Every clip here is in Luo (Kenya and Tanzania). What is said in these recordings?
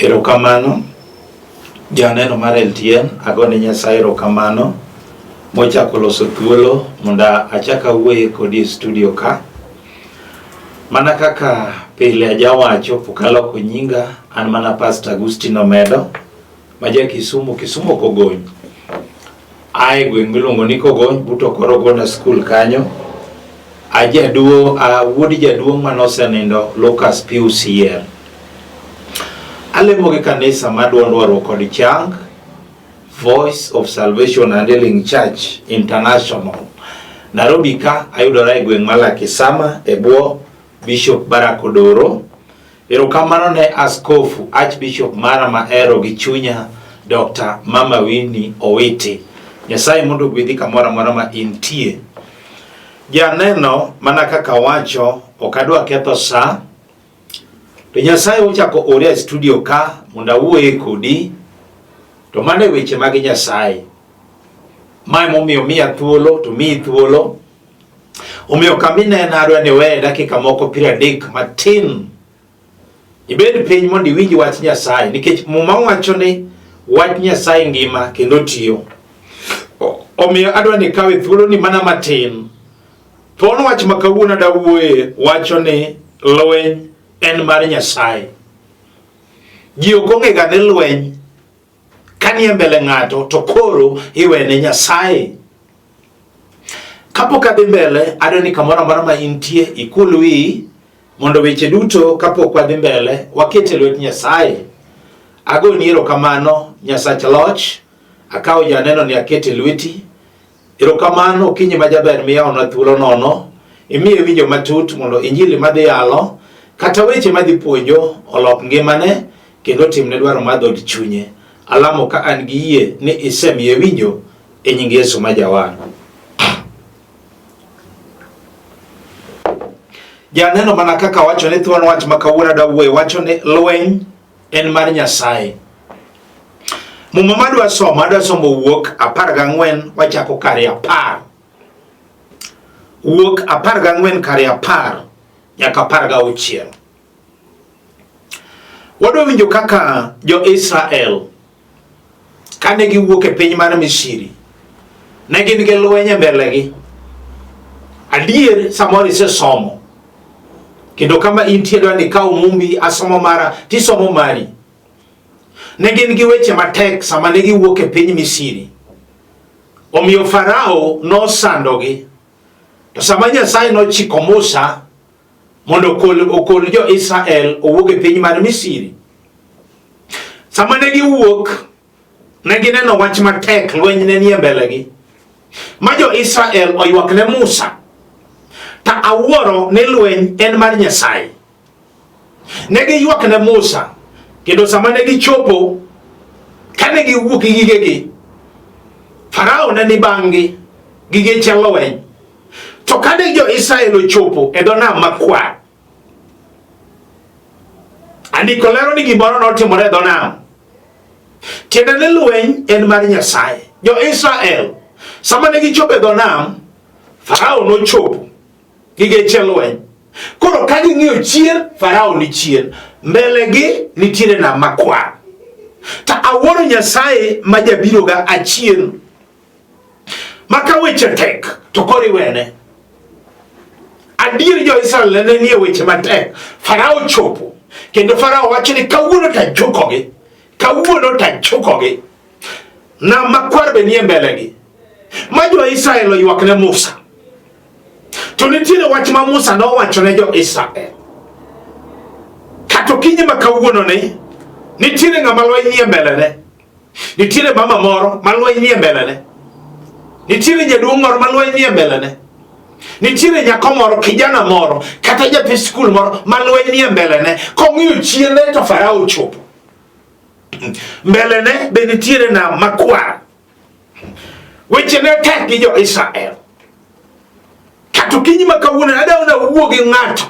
Erokamano janeno mar LTN, agone Nyasaye erokamano mochako loso thuolo mondo achak awuoye kodi e studio ka. Mana kaka pile ajawacho, pok aloko nyinga, an mana Pastor Agustino Omedo ma ja Kisumu, Kisumu Kogony. Ae gweng' miluongo ni Kogony, but Okorogona school kanyo. Ajaduo, a wuod jaduong' manosenindo Lucas Pius Yier. Alemo gi kanisa ma duond warruok kod chang, Voice of Salvation and Healing Church International. Nairobi ka ayudora e gweng' ma Lakisama e bwo Bishop Barack Odoro. Erokamano ne Askofu Archbishop mara mahero gi chunya Dr. Mama Winnie Owiti. Nyasaye mondo ogwedhi kamoro amora ma intie. Janeno mana kaka wacho ok adwa ketho sa. To Nyasaye ochako ore e studio ka mondo awuoye kodi. To mano e weche mag Nyasaye. Ma emomiyo miya thuolo to miyi thuolo. Omiyo kama inena adwa ni iweye dakika moko 30 matin. Ibed piny mondo iwinj wach Nyasaye nikech Muma wacho ni wach Nyasaye ngima kendo tiyo. Omiyo adwa ni ikawe thuoloni mana matin. Thuon wach ma kawuono adwa wuoye wacho ni lweny en mar Nyasaye. Ji ok ong'ega ni lweny kanie mbele ng'ato to koro iwene Nyasaye. Kapok adhi mbele, adwa ni kamoro amora ma intie ikul wiyi mondo weche duto kapok wadhi mbele waket e lwet Nyasaye. Agoni erokamano Nyasach loch, akawo janeno ni akete lweti. Erokamano okinyi ma jaber miyawona thuolo nono, imiye winjo matut mondo injili madhi yalo kata weche madhi puonjo olok ngimane kendo otimne dwaro mar dhood chunye. Alamo ka an gi yie ni isemiye winjo e nying Yesu ma Jawar. Janeno mana kaka wacho ni thuon wach ma kawuono adwa wuoye wacho ni lweny en mar Nyasaye. Muma madwa somo, adwa somo Wuok 14 wachako kare 10. Wuok 14 kare 10 nyaka 16. Wadwa winjo kaka jo-Israel kane giwuok e piny mar Misri ne gin gi lweny e mbelegi. Adier samoro isesomo kendo kama intie dwa ni ikaw mumbi asomo mara tisomo mari. Ne gin gi weche matek sama ne giwuok e piny Misri. Omiyo Farao nosandogi. To sama Nyasaye nochiko Musa mondo okol jo-Israel owuog e piny mar Misri. Sama ne giwuok, ne gineno wach matek, lweny ne nie mbelegi. Ma jo-Israel oywak ne Musa. Ta awuoro ni lweny en mar Nyasaye. Ne giywak ne Musa, kendo sama ne gichopo, kane giwuok gi gigegi, Farao ne ni bang'gi gi geche lweny. To kane jo-Israel ochopo e dho nam makwar, andiko lero ni gimoro notimore e dho nam. Tiende ni lweny en mar Nyasaye. Jo-Israel sama ne gichopo e dho nam, Farao nochopo gi geche lweny. Koro ka ging'iyo chien, Farao ni chien, mbelegi nitiere nam makwar. To awuoro Nyasaye ma jabiroga achien. Ma ka weche tek to koro iwene. Adier jo-Israel ne nie weche matek. Farao chopo kendo Farao wacho ni kawuono to ajukogi, kawuono to ajukogi. Nam makwar be nie mbelegi. Ma jo-Israel oywak ne Musa. To nitiere wach ma Musa nowacho ne jo-Israel. Kata okinyi ma kawuono ni nitiere ng'ama lweny nie mbelene. Nitiere mama moro ma lweny nie mbelene. Nitiere jaduong' moro ma lweny nie mbelene. Nitiere nyako moro, kijana moro, kata nyathi skul moro ma lweny nie mbelene. Kong'iyo chiene to Farao ochopo. Mbelene be nitiere nam makwar. Weche ne tek gi jo-Israel. Kata okinyi ma kawuono adwa ni awuo gi ng'ato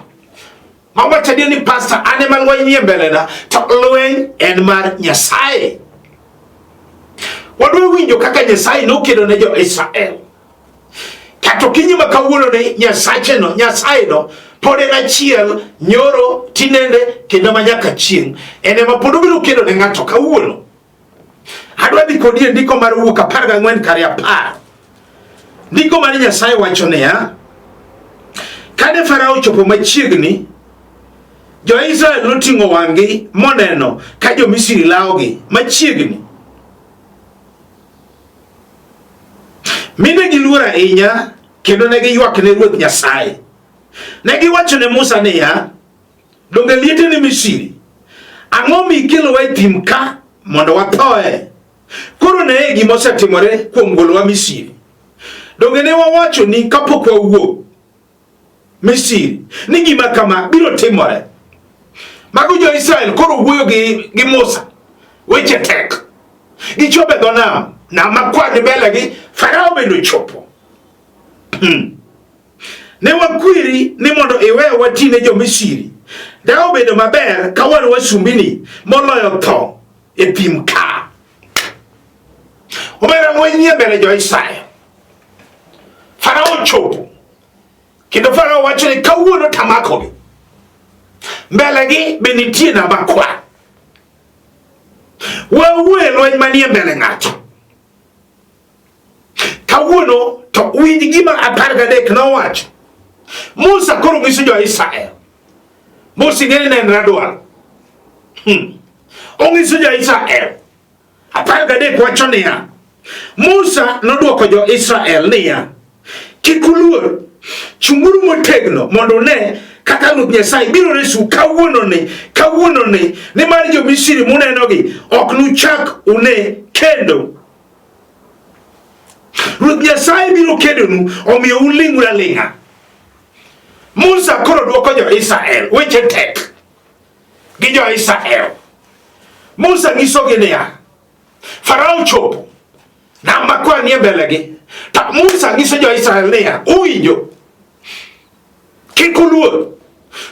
mawacho adier ni pasta an ema lweny nie mbelena to lweny en mar Nyasaye. Wadwa winjo kaka Nyasaye nokedo ne jo-Israel. Kata okinyi ma kawuono ni Nyasache no, Nyasaye no Pod en achiel nyoro tinende kendo ma nyaka chieng'. En ema pod obiro kedo ne ng'ato kawuono. Adwa dhi kodi e ndiko mar Wuok 14 kare 10. Ndiko mar Nyasaye wacho niya, kane Farao ochopo machiegni, Jo-Israel noting'o wang'gi moneno ka jo-Misri lawogi machiegni. Mi ne giluor ahinya kendo ne giywak ne Ruoth Nyasaye. Ne giwacho ne Musa niya, Donge liete ni Misri? Ang'o mikelowa e thim ka mondo wathoe? Koro neye gima osetimore kuom golowa Misri. Donge ne wawacho ni kapok wawuok Misri ni gima kama biro timore? Mago jo-Israel koro wuoyo gi Musa. Weche tek. Gichopo e dho nam, nam makwar ni mbelegi, Farao bende ochopo. Ne wakweri ni mondo iwe wati ne jo-Misri. Da obedo maber ka wan wasumbini moloyo tho e thim ka. Omera lweny nie mbele jo-Israel. Farao ochopo. Kendo Farao wacho ni kawuono tamakogi. Mbelegi be nitie nam makwar. Wawuo e lweny manie mbele ng'ato. Kawuono to winj gima 13 nowacho. Musa koro nyiso jo-Israel. Musa ing'e ni en radwal. Onyiso jo-Israel. 13 wacho niya, Musa nodwoko jo-Israel niya, kik uluor, chunguru motegno mondo une kaka Ruoth Nyasaye biro resou kawuononi, kawuononi, nimar jo-Misri munenogi ok nuchak une kendo. Ruoth Nyasaye biro kedonu, omiyo uling'uru aling'a. Musa koro dwoko jo-Israel, weche tek gi jo-Israel. Musa nyisogi niya, Farao chopo, nam makwar nie mbelegi. To Musa nyiso jo-Israel niya, uwinjo, kik uluor,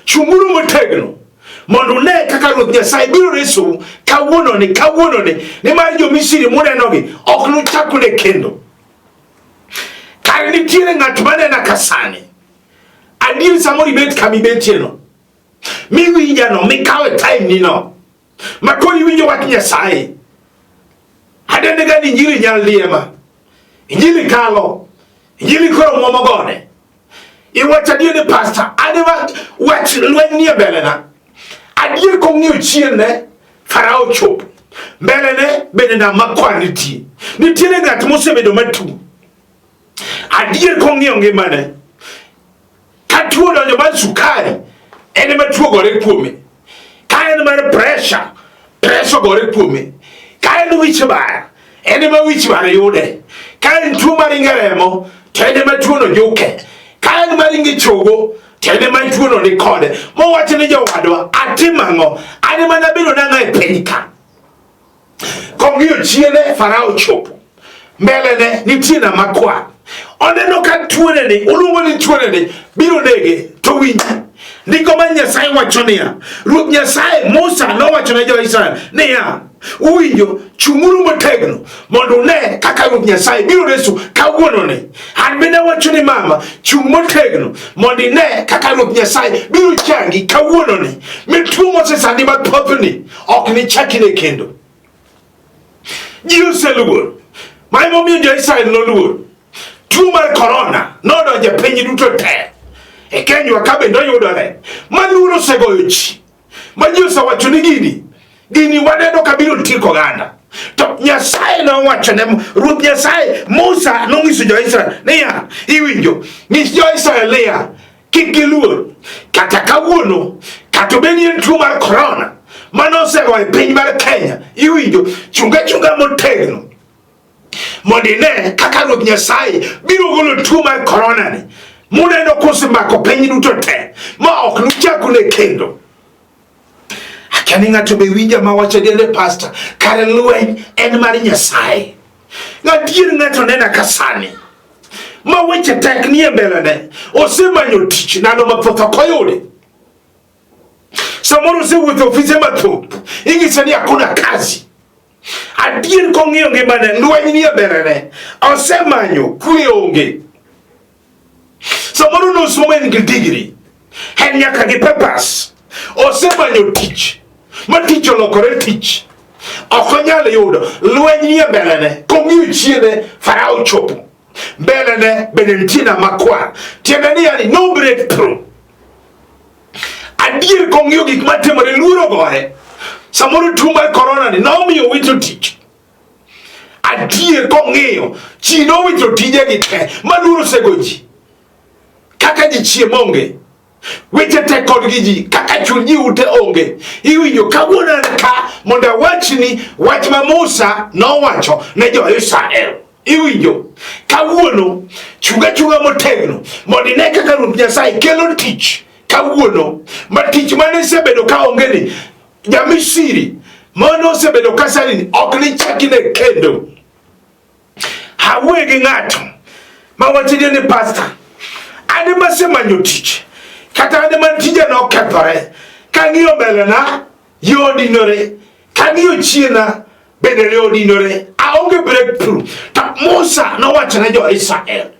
chung'uru motegno mondo une kaka Ruoth Nyasaye biro resou kawuononi, kawuononi, nimar jo-Misri munenogi ok nuchak une kendo. Kare nitiere ng'at manena ka sani, adier samoro ibet kama ibetieno, miwinjano, mikawe time ni no, ma koro iwinjo wach Nyasaye. Adende ga ni injili nyal liema, injili kalo, injili koro muomo gode. Iwacho adier ni pastor, adwa wach lweny nie mbelena. Adier kong'iyo chien ne, Farao chopo. Mbelene bende nam makwar nitie. Nitiere ng'at mosebedo matuo. Adier kong'iyo ngimane, ka tuo donjo mar sukari, en ema tuo gore kuome. Ka en mar pressure, pressure gore kuome. Ka en wich bar, en ema wich bar yude. Ka en tuo mar ringo remo, to en ema tuono juke. Ka en mar ringo chogo, to en ema tuono ni kode. Mowacho ni jowadwa, atim ang'o? An ema nabedo nang'o e piny ka? Kong'iyo chiene, Farao chopo. Mbelene nitie nam makwar. Oneno ka tuone ni, oluongo ni tuone ni, biro nege, to winji. Ndiko mar Nyasaye wacho niya, Ruoth Nyasaye Musa nowacho ne jo-Israel niya, uwinjo, chung'uru motegno mondo une kaka Ruoth Nyasaye biro resu kawuononi. An bende awacho ni mama, chung' motegno mondo ine kaka Ruoth Nyasaye biro changi kawuononi, mi tuo mosesandi mathothni ok nichakine kendo. Ji oseluor. Ma emomiyo jo-Israel noluor. Tuo mar korona nodonjo e piny duto te. E Kenywa ka bende oyudore. Ma luoro osegoyo ji. Ma ji osewacho ni gini, gini waneno ka biro tieko oganda. To Nyasaye nowacho ne Ruoth Nyasaye Musa nonyiso jo-Israel niya, iwinjo, nyis jo-Israel niya, kik giluor kata kawuono kata obed ni en tuo mar korona mane osego e piny mar Kenya, iwinjo, chunga chunga motegno mondo ine kaka Ruoth Nyasaye biro golo tuo mar korona ni muneno kosemako piny duto te ma ok nuchak une kendo. Akia ni ng'ato be winja ma wacho adier pastor, kare lweny en mar Nyasaye. Ng'adier ng'ato nena ka sani ma weche tek nie mbelene, osemanyo tich ndalo mathoth ok oyude. Samoro osewuotho ofise mathoth, inyise ni hakuna kazi. Adier kong'iyo ngimane, lweny nie mbelene, osemanyo kwe onge. Samoro nosomo en gi degree, En nyaka gi papers. Osemanyo tich. Ma tich olokore tich. Ok onyal yudo. Lweny nie mbelene. Kong'iyo chiene, Farao chopo. Mbelene bende nitie nam makwar. Tiende ni yani no breakthrough. Adier kong'iyo gik matimore luoro goye. Samoro tuo mar corona ni nomiyo owito tich. Adier kong'iyo chi nowito tijegi te ma luoro osego ji. Kaka ji chiemo onge. Weche tek kodgi ji kaka chul ji ute onge. Iwinjo kawuono an ka mondo awachni wach ma Musa nowacho ne jo-Israel. Iwinjo kawuono chunga chunga motegno mondo ine kaka Ruoth Nyasaye kelo tich kawuono ma tich mane isebedo ka onge ni Jamisiri mane osebedo ka sani ni ok nichakine kendo. Awuoye gi ng'ato ma wacho ni pasta an ema asemanyo tich kata an ema tija nokethore kang'iyo mbelena yo odinore kang'iyo chiena bende yo odinore aonge breakthrough to Musa nowacho ne jo-Israel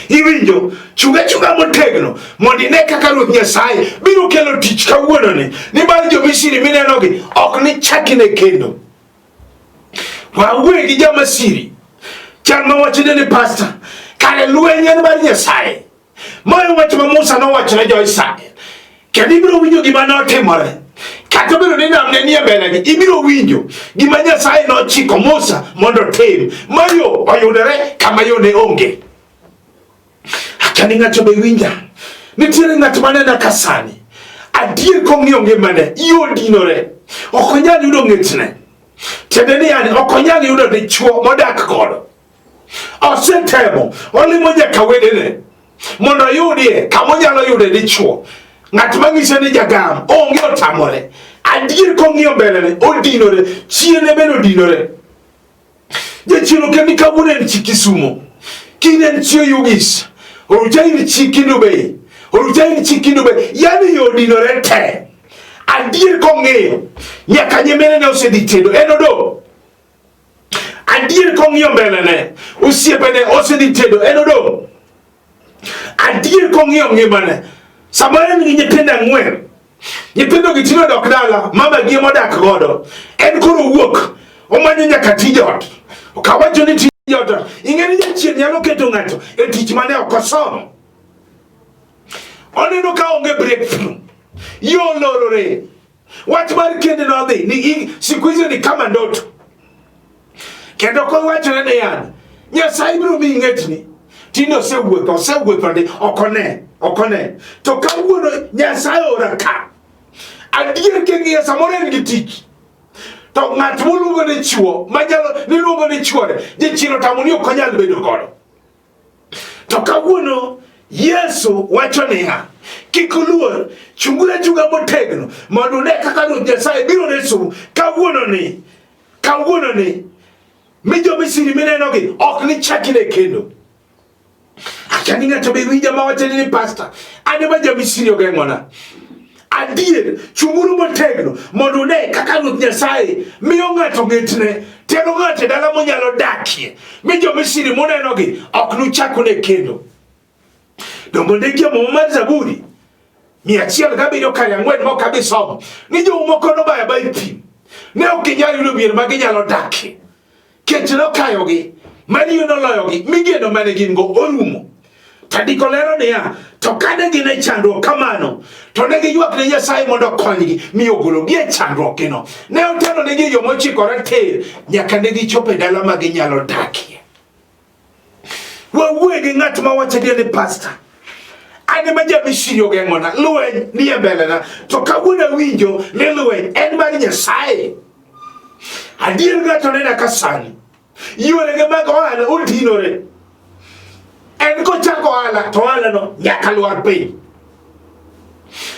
iwinjo chunga chunga motegno mondo ine kaka Ruoth Nyasaye biro kelo tich kawuononi nimar jo-Misri minenogi ok nichakine kendo wawuoye gi jamasiri chal ma wachne ni pasta kare lweny en mar Nyasaye Mayo wach ma Musa nowacho ne jo-Israel. Kendo ibiro winjo gima notimore. Kata obedo ni nam ne nie mbelegi, ibiro winjo gima Nyasaye nochiko Musa mondo otim. Ma yo oyudore kama yo ne onge. Akia ni ng'ato be winja. Nitiere ng'at manena ka sani. Adier kong'iyo ngimane, yo dinore. Ok onyal yudo ng'etne. Tiende ni yani ok onyal yudo dichwo modak godo. Osetemo, olimo nyaka wedene mondo oyudie kama onyalo yude dichwo. Ng'at mang'ise ni jagam onge otamore. Adier kong'iyo mbelene odinore, chiene bende odinore. Jachien ok en kawuono en chi Kisumo, kiny en chi Oyugis, orucha in chi Kendu Bay, orucha in chi Kendu Bay, yani yo odinore te. Adier kong'iyo nyaka nyiminene osedhi tedo en odong'. Adier kong'iyo mbelene, osiepene osedhi tedo, en odong'. Adier kong'iyo ngimane, samoro en gi nyithindo ang'wen, nyithindo gi tinde odok dala, mama gi ema odak godo, en koro owuok, omanyo nyaka tij ot. Ok awacho ni tij ot, ing'e ni jachien nyalo keto ng'ato e tich mane ok osomo. Oneno ka onge breakthrough, yo olorore, Wach mar kend nodhi ni siku hizi ni kama ndoto. Kendo kowachore ni yani Nyasaye biro miyi ng'etni. Tinde osewuotho, osewuotho ndi ok one, ok one. To kawuono Nyasaye ora ka. Adier king'iyo samoro en gi tich. To ng'at moluongo ni chuo, manyalo niluongo ni chuore, jachien otamo ni ok onyal bedo godo. To kawuono Yesu wacho niya, kik uluor, chunguru achunga motegno mondo une kaka Ruoth Nyasaye biro resou kawuononi, kawuononi mi jo-Misri minenogi ok nichakine kendo. Akia ni ng'ato be winja ma wacho ni pasta, an ema ja-Misri ogeng'ona. Adier, chunguru motegno mondo une kaka Ruoth Nyasaye miyo ng'ato ng'etne, tero ng'ato e dala monyalo dakie, mi jo-Misri munenogi ok nuchak une kendo. Donge ondikie Muma mar Zaburi 107 kar ang'wen mok abi somo ni jou moko nobayo abaya e thim, ne ok ginyal yudo mier ma ginyalo dakie. Kech nokayogi, mariyo noloyogi, mi geno mane gin go orumo. To ndiko lero niya, to kane gin e chandruok kamano, to ne giywak ne Nyasaye mondo okonygi, mi ogologi e chandruokgino. Ne otelonegi e yo mochikore tir, nyaka ne gichopo e dala ma ginyalo dakie. Wawuoye gi ng'at ma wacho adier ni pasta, an ema ja-Misri ogeng'ona, lweny nie mbelena, to kawuono awinjo ni lweny en mar Nyasaye. Adier ng'ato nena ka sani yorege mag ohala odinore. En kochako ohala to ohala no nyaka lwar piny.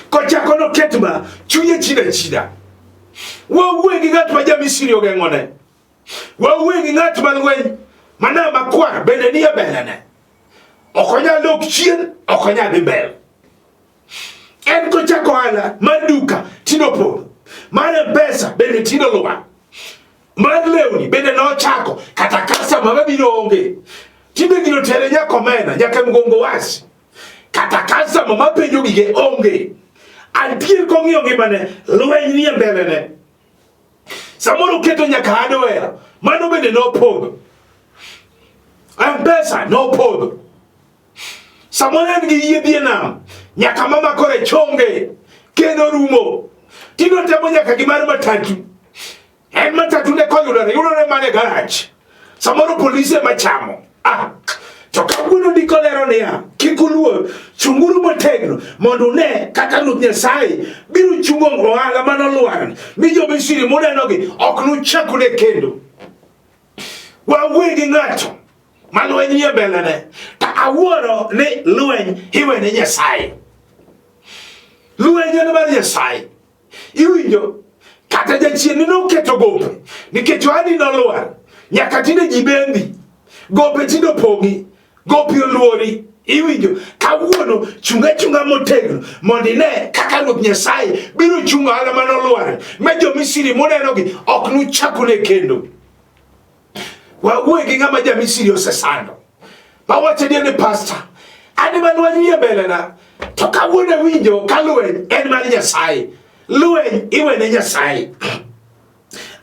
Kochako noket ma chunye chida chida. Wawuoye gi ng'at ma ja-Misri ogeng'one. Wawuoye gi ng'at ma lweny mana makwar bende nie mbelene. Ok onyal dok chien, ok onyal dhi mbele. En kochako ohala mar duka tinde opodho, mar M-Pesa bende tinde olwar, mar lewni bende nochako kata customer mabiro onge. Tinde gino tere nyaka omena, nyaka mgongo wasi. Kata customer mapenjo gige onge. Adier kong'iyo ngimane, lweny nie mbelene. Samoro oketo nyaka hardware, mano bende nopodho. M-Pesa nopodho. Samoro en gi yie dhi e nam, nyaka mama kore chonge, kendo rumo. Tinde otemo nyaka gi mar matatu. En matatu ne koyudore, yudore mana e garaj. Samoro polise ema chamo. Ah, to kawuono ndiko lero niya, kik uluor, chunguru motegno mondo une kaka Ruoth Nyasaye biro chungo ohala manolwar mi jo-Misri munenogi ok nuchak une kendo. Wawuoyo gi ng'ato ma lweny nie mbelene to awuoro ni lweny iwene Nyasaye. Lweny en mar Nyasaye. Iwinjo? Kata jachien ni noketo gope nikech ohandi nolwar. Nyaka tinde ji bendi. Gope tinde opong'i. Gopi oluori. Iwinjo? Kawuono chunga chunga motegno mondo ine kaka Ruoth Nyasaye biro chungo ohala mane olwar ma jo-Misri munenogi ok nuchak une kendo. Wawuoyo gi ng'ama ja-Misri osesando. Mawacho adier ni pasta, an ema lweny nie mbelena to kawuono awinjo ka lweny en mar Nyasaye. Lweny iwene Nyasaye.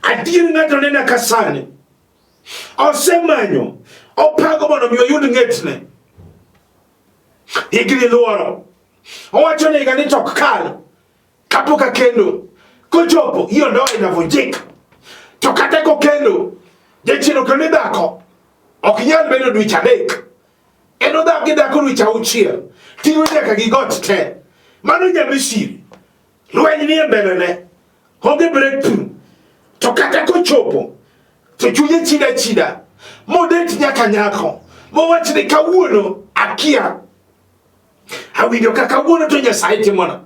Adier ng'ato nena ka sani osemanyo opango mondo mi oyud ng'etne. Higni luoro. Owacho ni higa ni to ok kal kapok akendo. Kochopo hiyo ndoa inavunjika. To kata kokendo jachien okelo ni dhako ok nyal bedo dweche adek. En odak gi dhako dweche auchiel. Ting'o nyaka gi got te. Mano Nyamisiri. Lweny nie mbelene. Onge breakthrough. To kata kochopo to chunye chida chida. Modet nyaka nyako. Mowach ni kawuono akia. Awinjo ka kawuono to Nyasaye timona.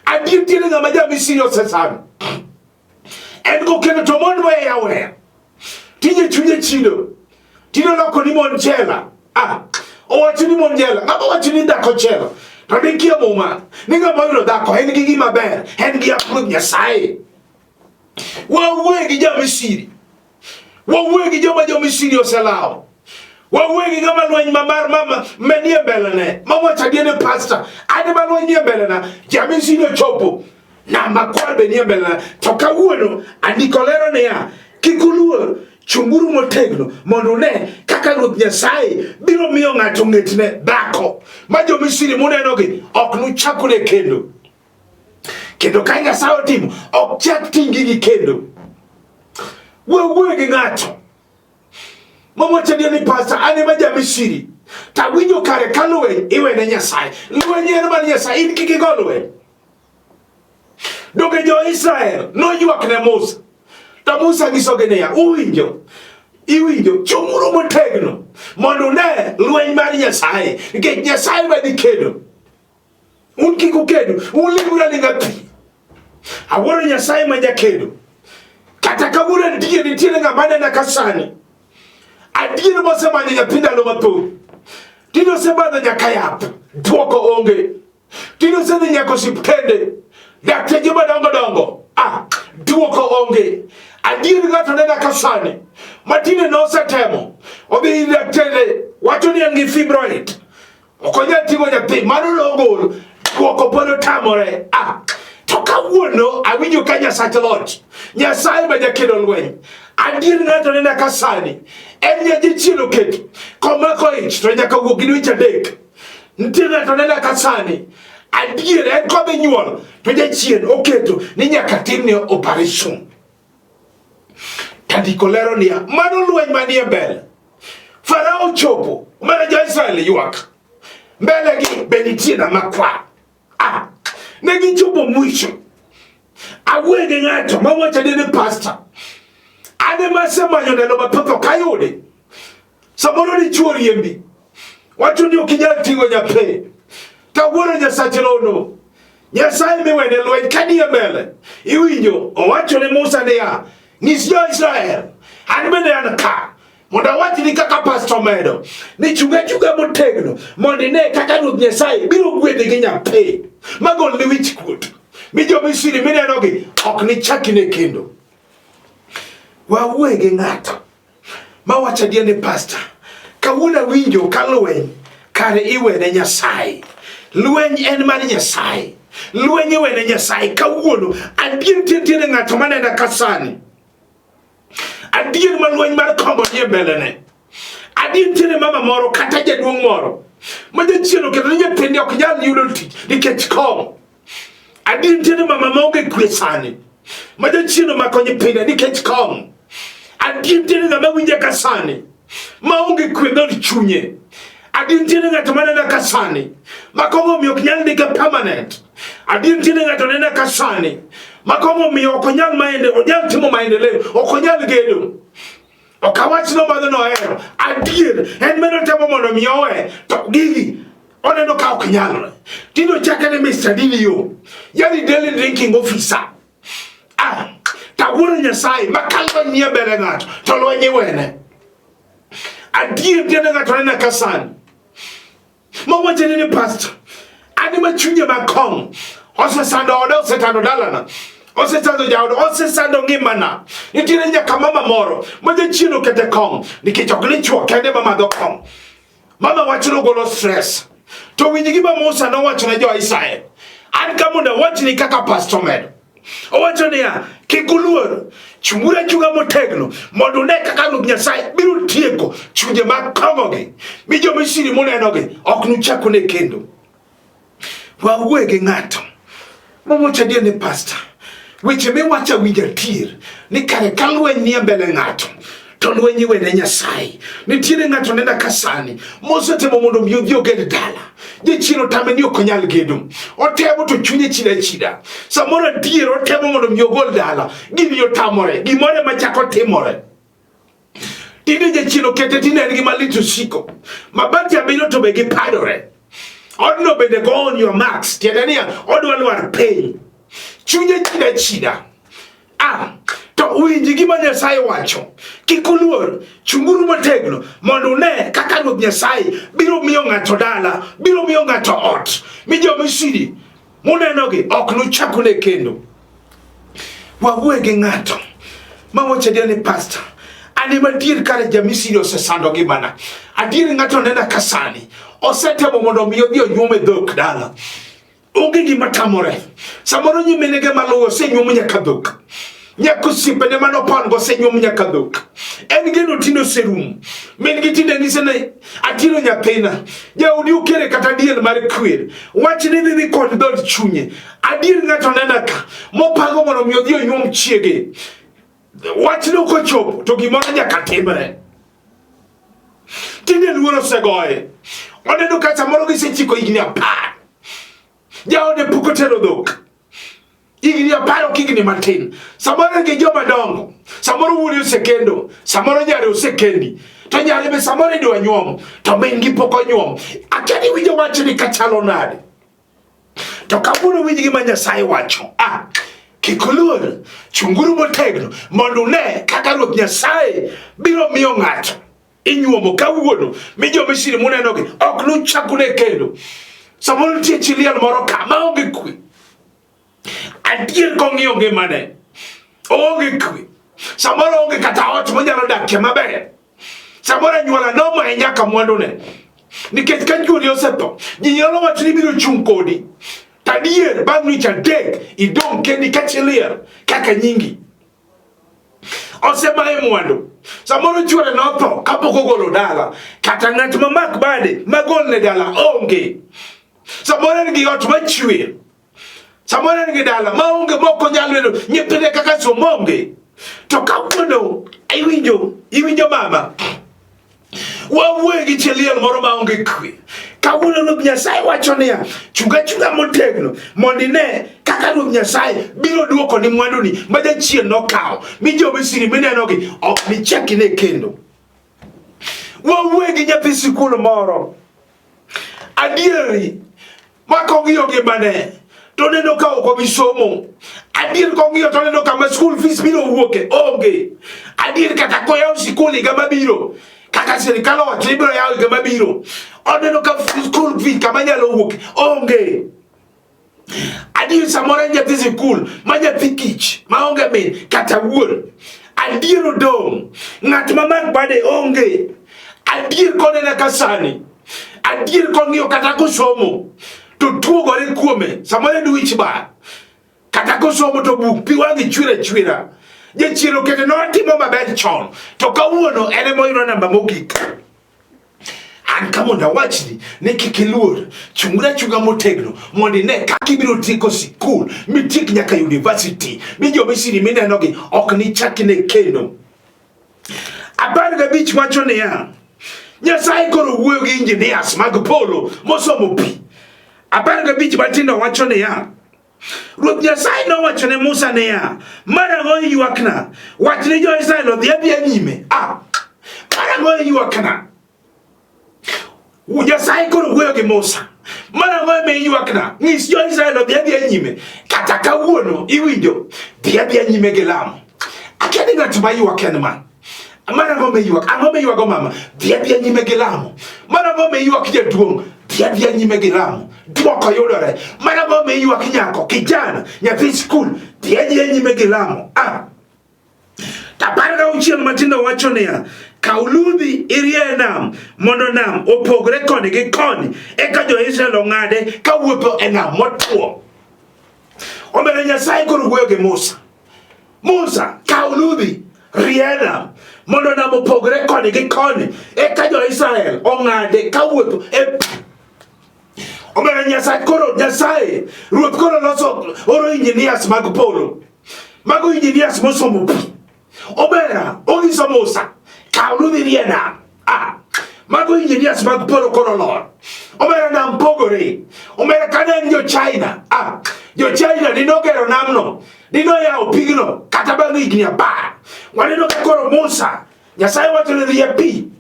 Adier tiende ng'ama ja Misri osesando. En kokendo to mon weye aweya. Tije chunye chido. Tinde oloko ni mon jela. Ah, owacho ni mon jela. Ng'ama wacho ni dhako jela. To ndikie muma ni ng'ama oyudo dhako en gi gima ber, en gi apruoth Nyasaye. Wawuoye gi ja-Misri. Wawuoye gi joma jo-Misri oselawo. Wawuoye gi ng'ama lweny ma mar mama manie mbelene. Mawacho adier ni pasta, an ema lweny nie mbelena, ja-Misri ochopo. Namba kwar be nie mbelena. To kawuono andiko lero niya, kik uluor, chunguru motegno mondo une kaka Ruoth Nyasaye biro miyo ng'ato ng'etne dhako ma jo-Misri munenogi ok nuchak une kendo. Kendo ka Nyasaye otimo, ok chak ting'i gi kendo. Wawuoyo gi ng'ato mawacho adier ni pasta, an ema ja-Misri to awinjo kare ka lweny iwene Nyasaye. Lweny en mar Nyasaye, in kik igo lweny. Donge jo-Israel noywak ne Musa to Musa nyisogi niya, uwinjo iwinjo chung'uru motegno mondo une lweny mar Nyasaye nikech Nyasaye ema dhi kedo. Un kik ukedu, un ling'uru aling'a pi. Awuoro Nyasaye ma jakedo. Kata kawuono adier nitiere ng'ama nena ka sani. Adier mosemanyo nyathi ndalo mathoth. Tinde osebadho nyaka yath, dwoko onge. Tinde osedhi nyaka osiptende, dakteche madongo dongo. Ah, dwoko onge. Adier ng'ato nena ka sani. Ma tinde nosetemo. Odhi ir daktende, wacho ni en gi fibroid. Ok onyal ting'o nyathi, mano nogol. Dwoko pod otamore. Ah, to kawuono awinjo ka Nyasach loch. Nyasaye ma jakedo lweny. Adier ng'ato nena ka sani. En nyajachien oketo. Komako ich to nyaka wuog gi dweche adek. Nitie ng'ato nena ka sani. Adier en kodhi nyuol to jachien oketo ni nyaka timne operation. Tandiko lero niya, mano lweny manie mbele. Farao chopo, mana jo-Israel ywak. Mbele gi be nitie nama kwar. Ah, ne gichopo mwisho. Awuoyo gi ng'ato mawacho ni pastor. An ema asemanyo ndalo mathoth ok ayude. Samoro dichuo riembi. Wacho ni ok inyal ting'o nyathi. Kawuono Nyasach rono. Nyasaye miwene lweny ka nie mbele. Iwinjo owacho ne Musa niya, nyis jo-Israel, an bende an ka. Mondo awachni kaka pastor medo ni chung' achunga motegno mondo ine kaka Ruoth Nyasaye biro gwedhi gi nyathi magolni wich kuot mi jo-Misri minenogi ok nichak ine kendo. Wawuoye gi ng'ato mawacho adier ni pasta, kawuono awinjo ka lweny kare iwene Nyasaye. Lweny en mar Nyasaye. Lweny iwene Nyasaye. Kawuono adier nitiere ng'ato manena ka sani. Adier ma lweny mar kongo nie mbelene. Adier nitiere mama moro kata jaduong' moro ma jachien oketo ni nyithinde ok nyal yudo tich nikech kong'o. Adier nitiere mama maonge kwe sani ma jachien omako nyithinde nikech kong'o. Adier nitiere ng'ama winja ka sani maonge kwe dhood chunye. Adier nitiere ng'ato manena ka sani ma kong'o omiyo ok nyal ndike permanent. Adier nitiere ng'ato nena ka sani ma kong'o omiyo ok onyal maende, onyal timo maendeleo, ok onyal gedo. Ok awach ni omadho nohero. Adier en meno temo mondo mi owe to gigi oneno ka ok nyalre. Tinde ochake ni Mr. DDO, yani daily drinking officer. Ah, tawuoro Nyasaye ma ka lweny nie mbele ng'ato to lweny iwene. Adier tiende ng'ato nena ka sani. Mawacho ni pastor, an ma chunye makong osesando oda, osesando dalana, osesando jaoda, osesando ngimana. Nitiere nyaka mama moro ma jachien okete kong nikech ok ni chwo kende ma madho kong. Mama wacho ni ogolo stress. To winj gima Musa nowacho ne jo-Israel. An ka mondo awachni kaka pastor medo. Owacho niya, kik uluor, chung'uru achung'a motegno mondo une kaka Ruoth Nyasaye biro tieko chunje mag kong'ogi, mi jo-Misri munenogi ok nuchak une kendo. Wawuoye gi ng'ato mawacho adier ni pasta, weche miwacho awinjo adier ni kare ka lweny nie mbele ng'ato to lweny iwene Nyasaye. Nitiere ng'ato nenda ka sani mosetemo mondo mi odhi oged dala. Jachien otame ni ok onyal gedo. Otemo to chunye chida chida. Samoro adier otemo mondo mi ogol dala. Gini otamore. Gimoro ema chako timore. Tinde jachien okete tinde en gi malit osiko. Mabati abiriyo to be gipadore. Odno bende go on your marks. Tiende niya, odwa lwar piny. Chunye chida chida. Ah, to winji gima Nyasaye wacho. Kik uluor, chunguru motegno mondo une kaka Ruoth Nyasaye biro miyo ng'ato dala, biro miyo ng'ato ot, mi jo-Misri munenogi ok nuchak une kendo. Wawuoye gi ng'ato ma wacho adier ni pastor, an ema adier kare ja-Misri osesando ngimana. Adier ng'ato nena ka sani osetemo mondo omi odhi onyuom e dhok dala. Onge gima tamore. Samoro nyiminege maluwo osenyuom nyaka dhok. Nyaka osiepene mane opon-go osenyuom nyaka dhok. En geno tinde oserumo. Min gi tinde nyise ni atiro nyathina. Jaodi okere kata diel mar kwer. Wach ni dhi dhi kod dhood chunye. Adier ng'ato nena ka mopango mondo mi odhi onyuom chiege. Wachno kochopo to gimoro nyaka timre. Tinde luoro osegoye. Oneno ka samoro gisechiko higni 10. Jaode pok otero dhok. Higni 10 ok higni matin. Samoro gi joma dongo. Samoro wuode osekendo. Samoro nyare osekendi. To nyare be samoro idwa nyuom. To min gi pok onyuom. Akia ni winjo wachni kachalo nade. To kawuono winj gima Nyasaye wacho. Ah, kik uluor, chunguru motegno mondo une kaka Ruoth Nyasaye biro miyo ng'ato inyuomo kawuono mi jo-Misri munenogi ok nuchak une kendo. Samoro nitie chi liel moro ka maonge kwe. Adier kong'iyo ngimane, oonge kwe. Samoro onge kata ot monyalo dakie maber. Samoro anyuola nomaye nyaka mwandune. Nikech ka chuori osetho, ji nyalo wacho ni biro chung' kodi. To adier bang' dweche 3 idong' kendi ka chi liel kaka nyingi. Osemaye mwandu. Samoro chuore notho kapok ogolo dala. Kata ng'at mamak bade magolne dala onge. Samoro en gi ot machwer. Samoro en gi dala maonge mok onyal bedo nyithinde kaka somo onge. To kawuono iwinjo iwinjo mama wawuoyo gi chi liel moro maonge kwe. Kawuono Ruoth Nyasaye wacho niya, chunga chunga motegno mondo ine kaka Ruoth Nyasaye biro duoko ni mwanduni ma jachien nokawo mi jo-Misri minenogi ok nichak ine kendo. Wawuoyo gi nyathi sikul moro adieri ma kong'iyo ngimane to oneno ka ok obi somo. Adier kong'iyo to oneno kama school fees biro wuoke onge. Adier kata koyawo sikul higa mabiro kaka sirikal owacho ni ibiro yawo higa mabiro, oneno ka school fee kama nyalo wuoke onge. Adier samoro en nyathi sikul ma nyathi kich maonge min kata wuon. Adier odong' ng'at ma mak bade onge. Adier konena ka sani adier kong'iyo kata kosomo. To tuogore kuome, samoro en wich bar. Kata kosomo to buk pi wang'e chwer achwera. Jachien okete notimo maber chon, to kawuono en ema oyudo namba mogik. An ka mondo awachni ni kik iluor, chung'ri achung'a motegno mondo ine kaka ibiro tieko sikul mitiek nyaka university mi jo-Misri minenogi ok nichak ine kendo. 15 wacho niya, Nyasaye koro wuoyo gi engineers mag polo mosomo pi. 15 matindo wacho niya, Ruoth Nyasaye nowacho ne Musa niya, Marang'o iywakna? Wach ne jo-Israel odhi adhiya nyime. Ah, marang'o iywakna? Nyasaye koro wuoyo gi Musa. Marang'o ema iywakna? Nyis jo-Israel odhi adhiya nyime. Kata kawuono iwinjo, dhi adhiya nyime gi lamo. Akia ni ng'at ma ywak en ma. Marang'o miywak? Ang'o miywago mama? Dhi adhiya nyime gi lamo. Marang'o miywak jaduong'? Dhi adhiya nyime gi lamo. Dwoko yudore. Marang'o miywak nyako, kijana, nyathi skul? Dhi adhiya nyime gi lamo. Ah. 16 matindo wacho niya, kaw ludhi irie e nam mondo nam opogre koni gi koni, eka jo-Israel ong'ade kawuotho e nam motwo. Omiyo Nyasaye koro wuoyo gi Musa. Musa, kaw ludhi, rie nam mondo nam opogre koni gi koni, eka jo-Israel ong'ade kawuotho e pi. Omiyo Nyasaye koro Nyasaye Ruoth koro loso oro engineers mag polo. Mago engineers mosomo pi. Omera onyiso Musa, kaw ludhi rie nam. Ah, mago engineers mag polo koro lor. Omera nam pogore. Omera kane en jo China. Ah, jo China dinogero namno, dinoyawo pigno kata bang' higni 10. Waneno ka koro Musa, Nyasaye wacho ni rie pi.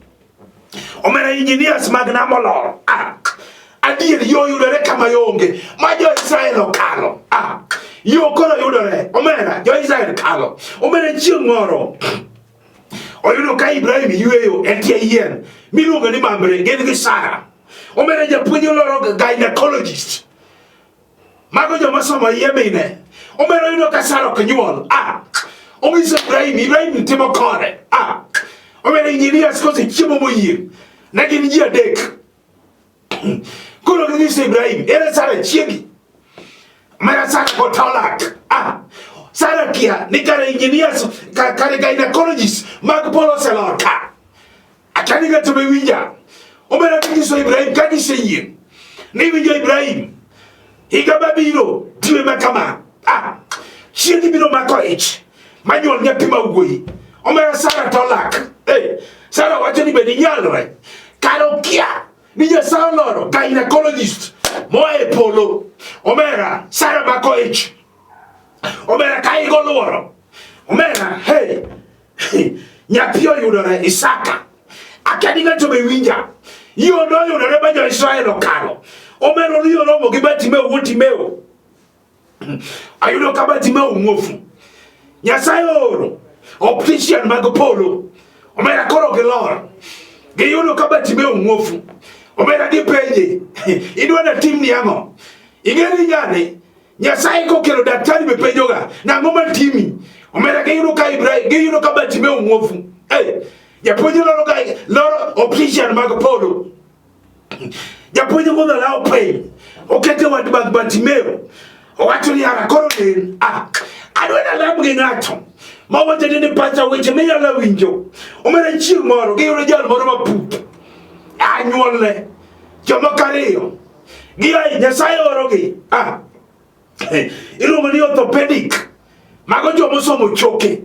Omera engineers mag nam olor. Ah, adier yo yudore kama yo onge ma jo-Israel okalo. Ah, yo koro yudore. Omera jo-Israel kalo. Omera chieng' moro oyudo ka Ibrahim yueyo e tie yien miluongo ni Mamre gin gi Sara. Omera japuonj oloro gynecologist. Mago joma somo iye mine. Omera oyudo ka Sara ok nyuol. Ah, onyiso Ibrahim, Ibrahim timo kore. Ah, omera engineers kose chiemo moyieng'. Ne gin ji adek. Koro ginyiso Ibrahim, ere Sara chiegi? Mara Sara kotolak. Ah, Sara kia ni kare engineers, kare gynecologists mag polo oselor ka. Akia ni ng'ato be winja. Omera ginyiso Ibrahim ka giseyie. Ni winjo Ibrahim. Higa mabiro dwe ma kama. Ah, chiegi biro mako ich. Manyuol nyathi ma wuoyi. Omera Sara to olak. Eh, Sara wacho ni bende nyalre. Kare okia ni Nyasaye oloro gynecologist moa e polo. Omera Sara mako ich. Omera ka igo luoro. Omera, hey. Nyathi oyudore Isaka. Akia ni ng'ato be winja. Yo noyudore ma jo-Israel okalo. Omera odhi oromo gi Bartimeo wuod Timeo. Ayudo ka Bartimeo muofu. Nyasaye ooro optician mag polo. Omera koro gilor. Giyudo ka Bartimeo muofu. Omera gipenje, idwa natimni ang'o? Ing'e ni ng'ani Nyasaye kokelo daktari be penjoga, nang'o matimi? Omera giyudo ka Ibrahim, giyudo ka Bartimeo muofu. Hey, japuonj loro ka loro optician mag polo. Japuonj kudho lawo piny, okete wat mag Bartimeo. Owacho ni ara koro nen. Ah, adwa nalam gi ng'ato. Mawacho ni pacha weche minyalo winjo. Omera chieng' moro giyudo jal moro mapup. Anyuolne. Jomoko ariyo. Gia Nyasaye orogi. Ah. Iluongo ni orthopedic. Mago joma osomo choke.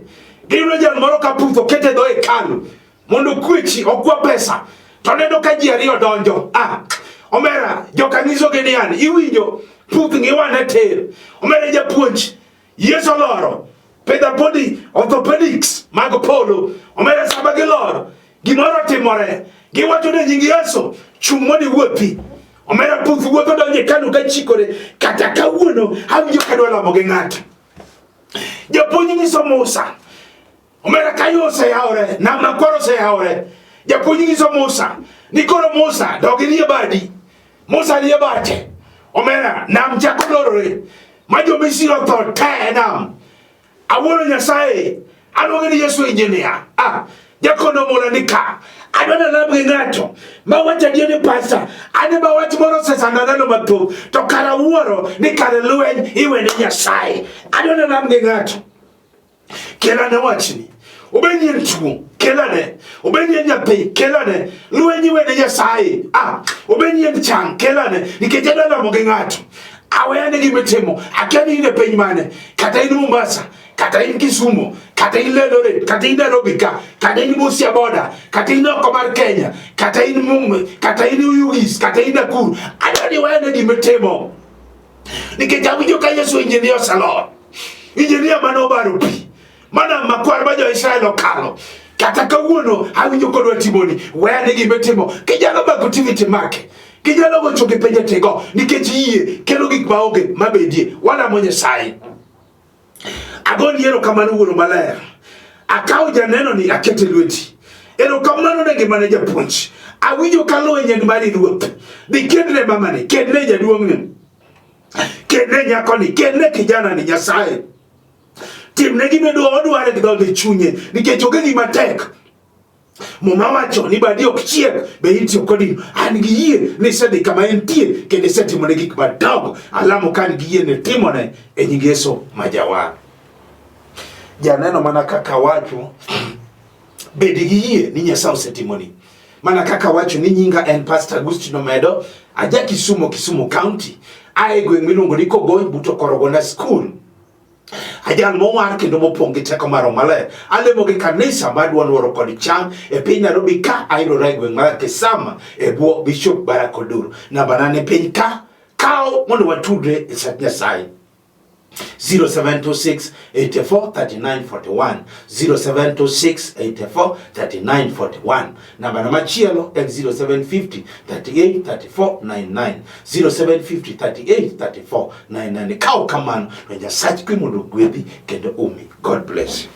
Giyudo jal moro ka putho kete dho hekalu mondo okwechi okwa pesa. To neno ka ji ariyo donjo. Ah. Omera, joka nyisogi ni an iwinjo puth ngiwane tir. Omera japuonj, Yesu oloro pedapodi orthopedics mag polo. Omera sama giloro gimoro timore, giwacho ni nying Yesu chung' mondo iwuothi. Omera puth wuotho donjo e hekalu ka chikore. Kata kawuono awinjo kadwa lamo gi ng'ato. Japuonj nyiso Musa, omera ka yo oseyawore, nam makwar oseyawore. Japuonj nyiso Musa ni koro Musa dog irie badi. Musa rie bade. Omera nam chako lorore ma jo-Misri otho te e nam. Awuoro Nyasaye, aluonge ni Yesu engineer. Ah, Jakono mula ni ka. Adwa nalam gi ng'ato ma wacho adier ni pasta, an ema wach moro osesanda ndalo mathoth, to kara wuoro ni kare lweny iwene Nyasaye. Adwa nalam gi ng'ato. Kelane wachni. Obed ni en tuo, kelane. Obed ni en nyathi, kelane. Lweny iwene Nyasaye. Ah, obed ni en chang, kelane. Nikech adwa lamo gi ng'ato. Aweyane gima itimo. Akia ni in e piny mane. Kata in Mombasa, kata in Kisumu, kata in Eldoret, kata in Nairobi ka, kata in Busia border, kata in oko mar Kenya, kata in Mumbe, kata in Oyugis, kata in Nakuru. Adwa ni wayane gima itimo. Nikech awinjo ka Yesu injinia oselor. Injinia mane obaro pi. Mana makwar ma jo-Israel okalo. Kata kawuono awinjo kodwa timoni, weyane gima itimo. Kinyalo mako TV timake. Kinyalo gocho gi penje tigo nikech yie kelo gik maonge mabedie. Walamo Nyasaye. Agoni erokamano Wuoro Maler. Akawo janeno ni akete lweti. Erokamano ne ngimane japuonj. Awinjo ka lweny en mari Ruoth. Dhi kedne mamani, kedne jaduong'ni, kedne nyakoni, kedne kijanani Nyasaye. Timne gima odwaro gi dhoge chunye nikech onge gima tek. Muma wacho ni badi ok chiek be itiyo kodi. An gi yie ni isedhi kama entie kendo isetimone gik madongo. Alamo ka an gi yie ni timone e nying Yesu ma Jawar. Janeno mana kaka wacho, bed gi yie ni Nyasaye osetimoni. Mana kaka wacho ni nyinga en Pastor Agustino Medo, aja Kisumo, Kisumu County, ae gweng' miluongo ni Kogony but Okorogonda School. Ajal mowar kendo mopong' gi teko mar Roho Maler. Alemo gi kanisa mar duond wuoro kod chang e piny Nairobi ka ayudora e gweng' mar Kisama e bwo Bishop Barack Odur. Nambana ni piny ka, kaw mondo watudre e sach Nyasaye. 0726 84 39 41 0726 84 39 41 Nambana machielo en 0750 38 34 99 0750 38 34 99. Kaw kamano to Nyasach kwe mondo ogwedhi kendo umi. God bless you.